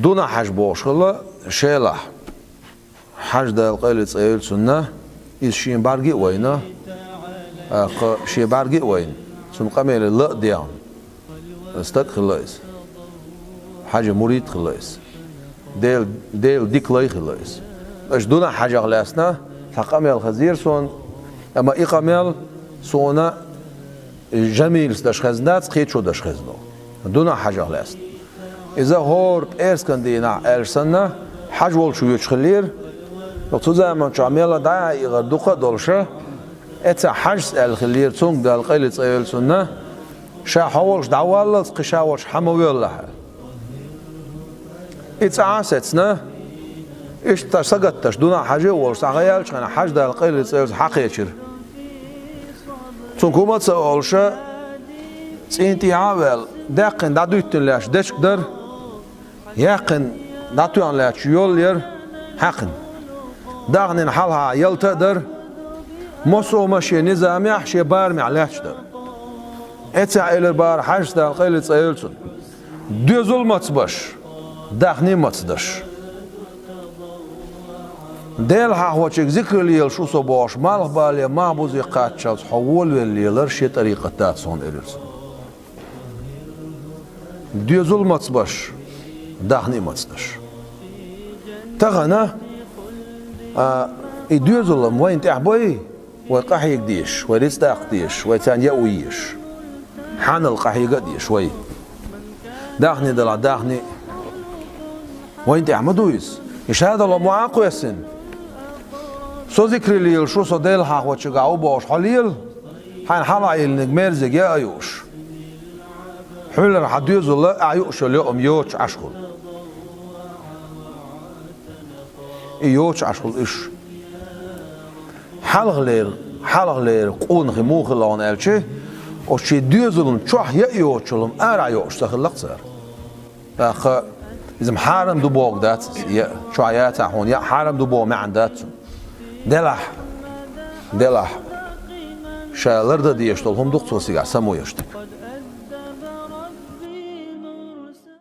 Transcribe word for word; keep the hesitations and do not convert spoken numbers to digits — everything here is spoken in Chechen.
Дунахьажа бохуш хилла Шелахь. Хьажа Дала къайле цӀе йойла цунна, иза шен бӀаьрга а вайна, тӀаккха шен бӀаьрга а вайна, цунна къамеле ла а дегӀна стаг хилла иза. Хьажа мурид хилла иза. Дела, Дела дика лай хилла иза. Аша Дунахьажах лаьцна цхьа къамел хезира суна, амма и къамел суна Жамилас даш хезна дац, кхечо даш хезна. Дунахьажах лаьцна. Иза хӀора пӀераскан дийнахь аьлча санна, Хьажа волчу воьдуш хиллера. Цу заманчохь мелла дӀа а игӀар дукха а долуша, эццахь Хьажас аьлла хиллера, цунга Дала къайле цӀе йойла цунна, ша хьо волуш дӀаваллалц кхин ша волуш хьан ма воьллахьа. И цӀа а сецна, иштта сагатдаш Дунахьажа а волуш, цхьа гӀа яьллачу хенахь Хьажа Дала къайле цӀе йойла цунна хьакхечира. Цунга хӀума а ца олуша, цӀийнан тӀехьа а ваьлла, даьккхина дӀадуьттина лаьтташ дечиг дара, яьккхина дӀатоьхна лаьтташ йол яра, хьаькхна. Дахнина хьалха ялта а дара, массо а ма шен низамехь, шен барамехь лаьтташ дара. Эццахь элира бахара Хьажас, Дала къайле цӀе йойла цунна: «Доьзал мацбеш, дахни мацдеш. Дела хьахочуьнга зикр лелаш ву со бохуш, малхбале, махбузе кхаччалц хьо волавелла лелар шен тӀарикъат дац хьуна», — элира цо. Доьзал мацбеш, дахни мацдеш. Тахана, а, и доьзал-м вайна тӀехь бой, вай къахьега дезаш, вай рицкъ даккха дезаш, вай царна яа ву езаш. Хьанал къахьега а дезаш вай. Дахни делахь, дахни. Вайна тӀехь ма ду иза. И шадолу ма а кхоьссина. Со зикр лелаш ву, со Дела хьахочуьнга ву бохуш хьо лела, хьайна хьалха йиллинарг мерзиг яа а юуш. Хьуьллара хьан доьзал а юуш йолу йоам йоцуш Ӏаш хуьлу. И йоцуш Ӏаш хуьлу уьш. Хьалхалера, хьалхалера къонахий муха хилла хьуна аьлча, оцу шен доьзална чохь яа йоцучул-м арахь йоуш ца хилла-кх цара. ТӀаккха иза-м хьарам ду бохург дац иза, яа, чохь яцахь хьуна яа хьарам ду боху маьӀна дац цуьнан. Делахь, делахь, ша лардан дезаш долу хӀума ду-кх цо цигахь само еш дерг.